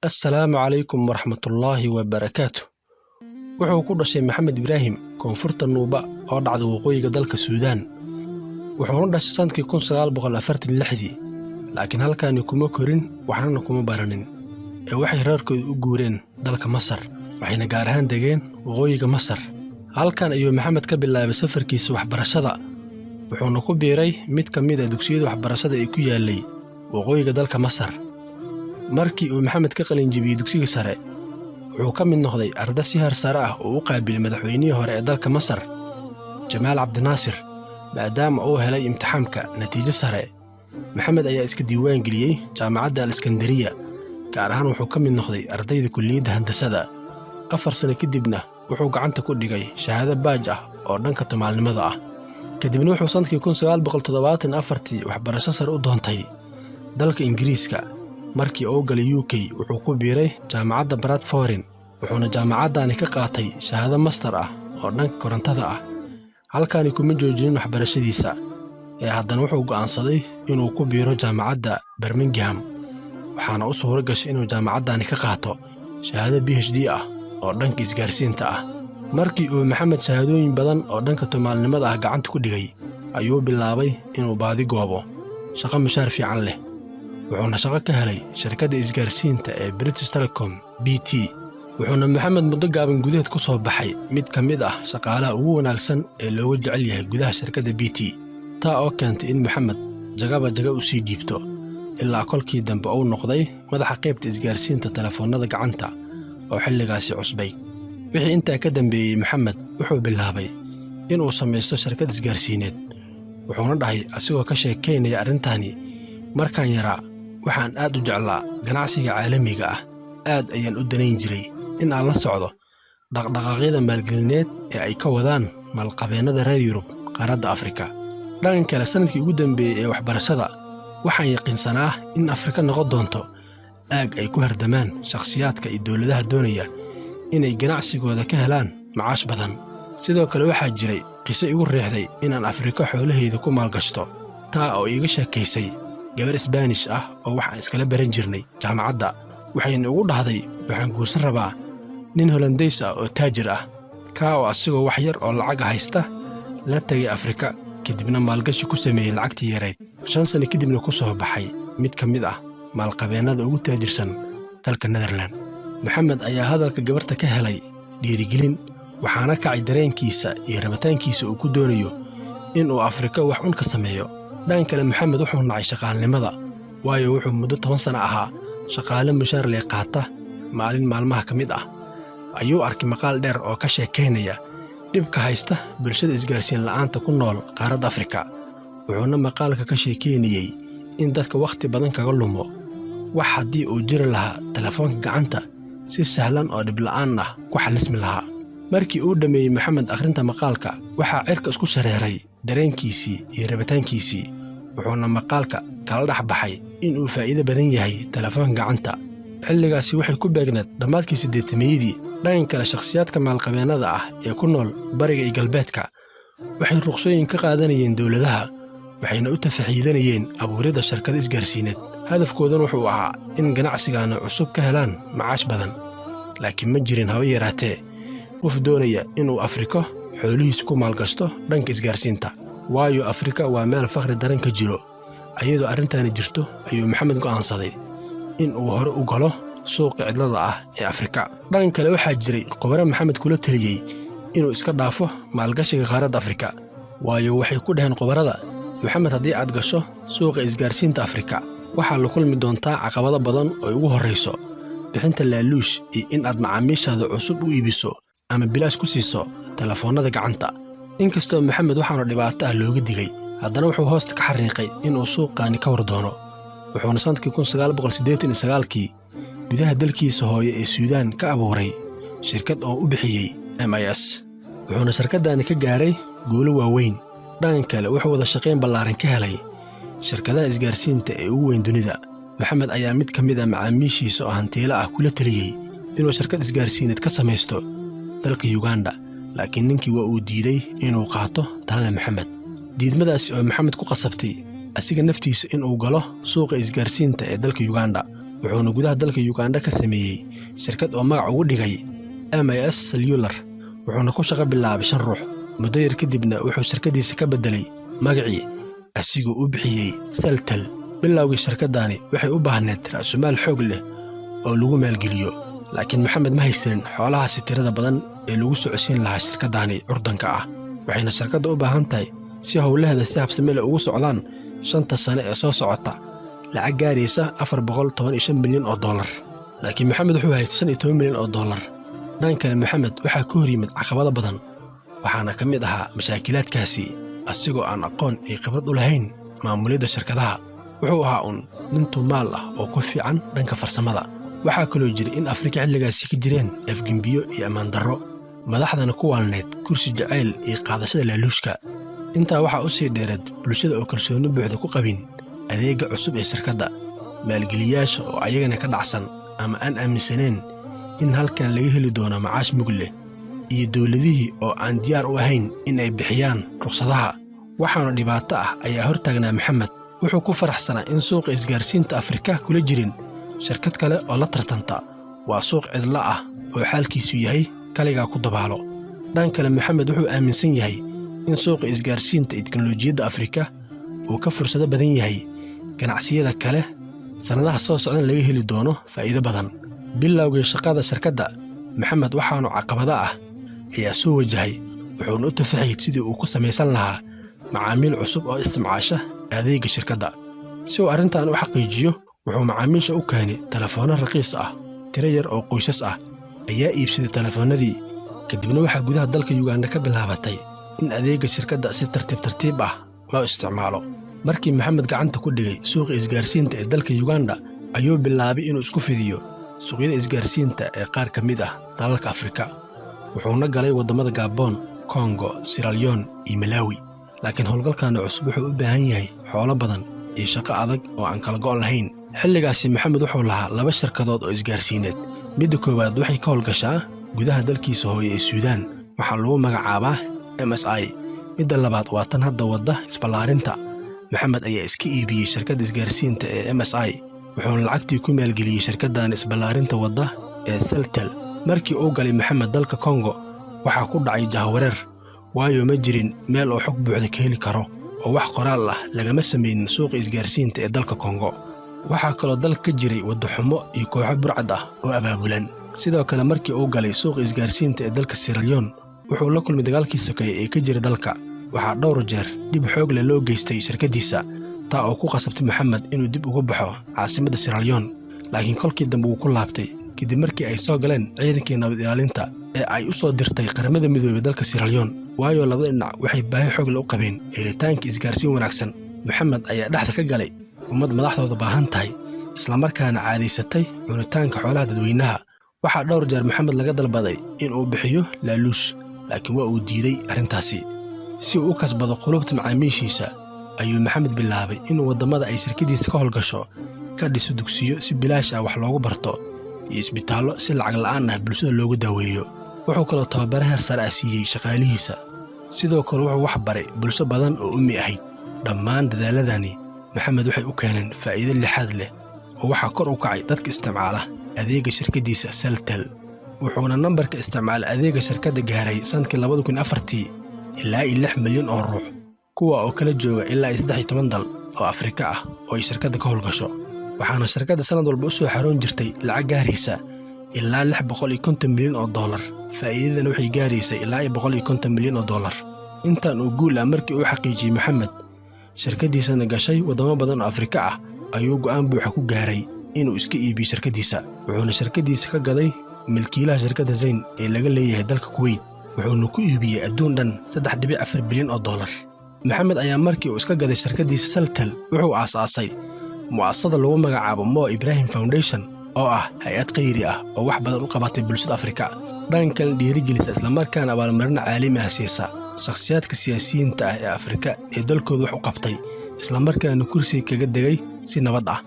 Assalaamu calaykum waraxmatullaahi wabarakaatu. Wuxuu ku dhashay Maxamed Ibraahim koonfurta Nuuba oo dhacda waqooyiga dalka Suudaan. Wuxuuna dhashay sannadkii 1946-dii, laakiin halkaani kuma korin, waxnana kuma baranin, ee waxay reerkooda u guureen dalka Masar, waxayna gaar ahaan degeen waqooyiga Masar. Halkan ayuu Maxamed ka bilaabay safarkiisa waxbarashada, wuxuuna ku biiray mid ka mid ah dugsiyada waxbarashada ee ku yaallay waqooyiga dalka Masar. Markii uu Maxamed ka qalinjibiyey dugsiga sare, wuxuu ka mid noqday arday si heer sare ah oo u qaabilay madaxweynihii hore ee dalka Masar, Jamaal Cabdinaasir. Maadaama uu helay imtixaamka natiijo sare, Maxamed ayaa iska diiwaan geliyey jaamacadda Al Iskandariya. Gaar ahaan wuxuu ka mid noqday ardayda kulliyadda handasada. 4 sano kadibna wuxuu gacanta ku dhigay shahaado baaj ah oo dhanka tumaalnimada ah. Kadibna wuxuu sannadkii 1974-tii waxbarasho sare u doontay dalka Ingiriiska. Markii uu galay UK, wuxuu ku biiray jaamacadda Bradford, wuxuuna jaamacaddani ka qaatay shahaado master ah oo dhanka korontada ah. Halkaani kuma joojinin waxbarashadiisa, ee haddana wuxuu go'aansaday inuu ku biiro jaamacadda Birmingham, waxaana u suuro gashay inuu jaamacaddani ka qaato shahaado PhD ah oo dhanka isgaarsiinta ah. Markii uu Maxamed shahaadooyin badan oo dhanka tumaalnimada ah gacanta ku dhigay, ayuu bilaabay inuu baadi goobo shaqo mushaar fiican leh, wuxuuna shaqo ka helay shirkadda isgaarsiinta ee British Telecom, BT. Wuxuuna Maxamed muddo gaaban gudaheed ku soo baxay mid ka mid ah shaqaalaha ugu wanaagsan ee looga jecel yahay gudaha shirkadda BT, taa oo keentay in Maxamed jagaba jaga u sii dhiibto, ilaa kolkii dambe uu noqday madaxa qaybta isgaarsiinta telefoonnada gacanta oo xilligaasi cusbay. Wixii intaa ka dambeeyey, Maxamed wuxuu bilaabay inuu samaysto shirkad isgaarsiineed, wuxuuna dhahay asigoo ka sheekaynaya arrintani: "Markaan yaraa, waxaan aad u jeclaa ganacsiga caalamiga ah. Aad ayaan u danayn jiray in aan la socdo dhaqdhaqaaqyada maalgelineed ee ay ka wadaan maalqabeennada reer Yurub qaaradda Afrika. Dhanka kale, sannadkii ugu dambeeyey ee waxbarashada, waxaan yaqiinsanaa in Afrika noqon doonto aag ay ku hardamaan shakhsiyaadka iyo dowladaha doonaya inay ganacsigooda ka helaan macaash badan. Sidoo kale, waxaa jiray qiso igu riixday inaan Afrika xoolahayda ku maalgashto, taa oo iiga sheekaysay gabar Isbaanish ah oo waxaan iskala baran jirnay jaamacadda. Waxayna igu dhahday: waxaan guursan rabaa nin Holandays ah oo taajir ah, kaa oo asigoo wax yar oo lacaga haysta la tegay Afrika, kadibna maalgashi ku sameeyey lacagtii yarayd, 5 sano kadibna ku soo baxay mid ka mid ah maalqabeennada ugu taajirsan dalka Nederland." Maxamed ayaa hadalka gabarta ka helay dhiirigelin, waxaana kacay dareenkiisa iyo rabitaankiisa uu ku doonayo inuu Afrika wax un ka sameeyo. Dhan kale, Maxamed wuxuu nacay shaqaalnimada, waayo wuxuu muddo 10 sano ahaa shaqaale mushaar lee qaata. Maalin maalmaha ka mid ah ayuu arkay maqaal dheer oo ka sheekaynaya dhibka haysta bulshada isgaarsiin la'aanta ku nool qaaradda Afrika, wuxuuna maqaalka ka sheekaynayey in dadka wakhti badan kaga lumo wax haddii uu jiri lahaa telefoonka gacanta si sahlan oo dhibla'aan ah ku xallismi lahaa. Markii uu dhammeeyey Maxamed akhrinta maqaalka, waxaa cirka isku shareeray dareenkiisii iyo rabitaankiisii, wuxuuna maqaalka kala dhex baxay inuu faa'iido badan yahay telefoonka gacanta. Xilligaasi waxay ku beegneed dhammaadkii siddeetameyadii. Dhanka kale, shakhsiyaadka maalqabeennada ah ee ku nool bariga iyo galbeedka waxay ruqsooyin ka qaadanayeen dowladaha, waxayna u tafaxiidanayeen abuuridda shirkado isgaarsiineed. Hadafkoodana wuxuu ahaa in ganacsigaana cusub ka helaan macaash badan, laakiin ma jirin haba yaraatee qof doonaya inuu Afriko xoolihiisu ku maalgashto dhanka isgaarsiinta, waayo Afrika waa meel fakhri daran ka jiro. Ayadoo arrintaani jirto ayuu Maxamed go'aansaday in uu hore u galo suuqa cidlada ah ee Afrika. Dhanka kale, waxaa jiray khubaro Maxamed kula teliyey inuu iska dhaafo maalgashiga qaaradda Afrika, waayo waxay ku dhaheen khubarada: "Maxamed, haddii aad gasho suuqa isgaarsiinta Afrika, waxaa la kulmi doontaa caqabado badan oo ugu horrayso bixinta laaluush iyo in aad macaamiishaada cusub u iibiso ama bilaash ku siiso telefoonnada gacanta." Inkastoo Maxamed waxaanu dhibaato ah looga digay, haddana wuxuu hoosta ka xariiqay inuu suuqaani ka war doono, wuxuuna sannadkii 1989-kii gudaha dalkiisa hooye ee Suudaan ka abuuray shirkad oo u bixiyey MIS, wuxuuna shirkaddaani ka gaaray guulo waaweyn. Dhanka kale, wuxuu wada shaqayn ballaaran ka helay shirkadaha isgaarsiinta ee ugu weyn dunida. Maxamed ayaa mid ka mid ah macaamiishiisa oo hantiilo ah kula teliyey inuu shirkad isgaarsiineed ka samaysto dalka Yuganda, laakiin ninkii waa uu diiday inuu qaato talada Maxamed. Diidmadaasi oo Maxamed ku qasabtay asiga naftiisa inuu galo suuqa isgaarsiinta ee dalka Yuganda. Wuxuuna gudaha dalka Yugandha ka sameeyey shirkad oo magac ugu dhigay MIS Cellular, wuxuuna ku shaqo bilaabay shan ruux. Muddo yar kadibna wuxuu shirkaddiisa ka beddelay magacii, asigoo u bixiyey Celtel. Bilowgii shirkaddaani waxay u baahneed ra'sumaal xoog leh oo lagu maalgeliyo, laakiin Maxamed ma haysanin xoolahaasi tirada badan ee lagu socodsiin lahaa shirkaddaani curdanka ah. Waxayna shirkadda u baahan tahay, si howlaheeda si habsami leh ugu socdaan 5-ta sane ee soo socota, lacag gaaraysa $415 milyan. Laakiin Maxamed wuxuu haystay $15 milyan. Dhan kale, Maxamed waxaa ka hor yimid caqabado badan, waxaana ka mid ahaa mashaakilaadkaasi asigoo aan aqoon iyo khibrad u lahayn maamulidda shirkadaha. Wuxuu ahaa un nin tumaal ah oo ku fiican dhanka farsamada. Waxaa kaloo jiray in Afrika xilligaasi ka jireen afgembiyo iyo ammaan darro, madaxdana ku waalneed kursi jacayl iyo qaadashada laaluushka. Intaa waxaa u sii dheereed bulshada oo kalsooni buuxda ku qabin adeegga cusub ee shirkadda, maalgeliyaasha oo ayagana ka dhacsan ama aan aaminsanayn in halkan laga heli doono macaash mug leh, iyo dowladihii oo aan diyaar u ahayn in ay bixiyaan rukhsadaha. Waxaana dhibaato ah ayaa hortaagnaa Maxamed. Wuxuu ku faraxsanaa in suuqa isgaarsiinta Afrika kula jirin shirkad kale oo la tartanta. Waa suuq cidlo ah oo xaalkiisu yahay kaligaa ku dabaalo. Dhan kale, Maxamed wuxuu aaminsan yahay in suuqa isgaarsiinta iyo teknolojiyadda Afrika uu ka fursado badan yahay ganacsiyada kale, sannadaha soo socdan laga heli doono faa'iido badan. Bilowgii shaqada shirkadda Maxamed waxaanu caqabado ah ayaa soo wajahay, wuxuuna u tafaxayay sidii uu ku samaysan lahaa macaamiil cusub oo isticmaasha adeegga shirkadda. Si uu arrintan u xaqiijiyo, wuxuu macaamiisha u keenay telefoonno raqiis ah. Tiro yar oo qoysas ah ayaa iibsaday telefoonnadii. Kadibna waxaa gudaha dalka Yuganda ka bilaabatay in adeegga shirkadda si tartiib tartiib ah loo isticmaalo. Markii Maxamed gacanta ku dhigay suuqa isgaarsiinta ee dalka Yuganda, ayuu bilaabay inuu isku fidiyo suuqyada isgaarsiinta ee qaar ka mid ah dalalka Afrika. Wuxuuna galay waddamada Gabon, Kongo, Sierra Leone iyo Malawi. Laakiin howlgalkani cusub wuxuu u baahan yahay xoolo badan iyo shaqo adag oo aan kala go' lahayn. Xilligaasi Maxamed wuxuu lahaa laba shirkadood oo isgaarsiineed. Midda koowaad waxay ka howlgashaa gudaha dalkiisa hooye ee Suudaan, waxaa lagu magacaabaa MSI. Midda labaad waa tan hadda wadda isballaarinta. Maxamed ayaa iska iibiyey shirkadda isgaarsiinta ee MSI, wuxuuna lacagtii ku maalgeliyey shirkaddan isballaarinta wadda ee Celtel. Markii uu galay Maxamed dalka Kongo, waxaa ku dhacay jahwareer, waayo ma jirin meel oo xog buuxda ka heli karo oo wax qoraal ah lagama samaynin suuqa isgaarsiinta ee dalka Kongo. Waxaa kaloo dalka ka jiray waddaxumo iyo kooxo burcad ah oo abaabulan. Sidoo kale, markii uu galay suuqa isgaarsiinta ee dalka Sierra Leone, wuxuu la kulmay dagaalkii sokeeye ee ka jira dalka. Waxaa dhowr jeer dhib xoog leh loo geystay shirkaddiisa, taa oo ku qasabtay Maxamed inuu dib uga baxo caasimadda Sierra Leone. Laakiin kolkii dambe wuu ku laabtay, kadib markii ay soo galeen ciidankii nabad ilaalinta ee ay u soo dirtay Qaramada Midoobay dalka Sierra Leone, waayo labada dhinac waxay baahi xoog leh u qabeen helitaanka isgaarsiin wanaagsan. Maxamed ayaa dhexda ka galay ummad madaxdooda baahan tahay, islamarkaana caadaysatay cunitaanka xoolaha dadweynaha. Waxaa dhowr jeer Maxamed laga dalbaday in uu bixiyo laaluush, laakiin waa uu diiday arrintaasi. Si uu u kasbado qulubta macaamiishiisa, ayuu Maxamed bilaabay inuu waddamada ay shirkadiisa ka howlgasho ka dhiso dugsiyo si bilaash ah wax loogu barto iyo isbitaallo si lacag la'aan ah bulshada loogu daaweeyo. Wuxuu kaloo tababare heer sare ah siiyey shaqaalihiisa. Sidoo kale wuxuu wax baray bulsho badan oo ummi ahayd. Dhammaan dadaaladani Maxamed waxay u keeneen faa'iido lixaad leh, oo waxaa kor u kacay dadka isticmaala adeegga shirkaddiisa Celtel, wuxuuna nambarka isticmaala adeegga shirkadda gaaray sannadkii 2004-tii ilaa iyo 6 milyan oo ruux, kuwa oo kala jooga ilaa iyo 13 dal oo Afrika ah oo ay shirkadda ka howlgasho. Waxaana shirkadda sannad walba u soo xaroon jirtay lacag gaaraysa ilaa $650 milyan. Faa'iidadana waxay gaaraysay ilaa iyo $150 milyan. Intaan uu guul ah markii uu xaqiijiyey Maxamed, shirkaddiisana gashay waddamo badan oo Afrika ah, ayuu go'aan buuxa ku gaaray inuu iska iibiyo shirkaddiisa. Wuxuuna shirkaddiisa ka gaday milkiilaha shirkadda Zain ee laga leeyahay dalka Kuweyt, wuxuuna ku iibiyey adduun dhan $3.4 bilyan. Maxamed ayaa markii uu iska gaday shirkaddiisa Celtel wuxuu aasaasay mu'asasada lagu magacaabo Mo Ibrahim Foundation, oo ah hay-ad khayri ah oo wax badan u qabatay bulshada Afrika, dhan kalena dhiirigelisa islamarkaana abaalmarin caalami ah siisa shakhsiyaadka siyaasiyiinta ah ee Afrika ee dalkooda wax u qabtay, islamarkaana kursiga kaga degay si nabad ah.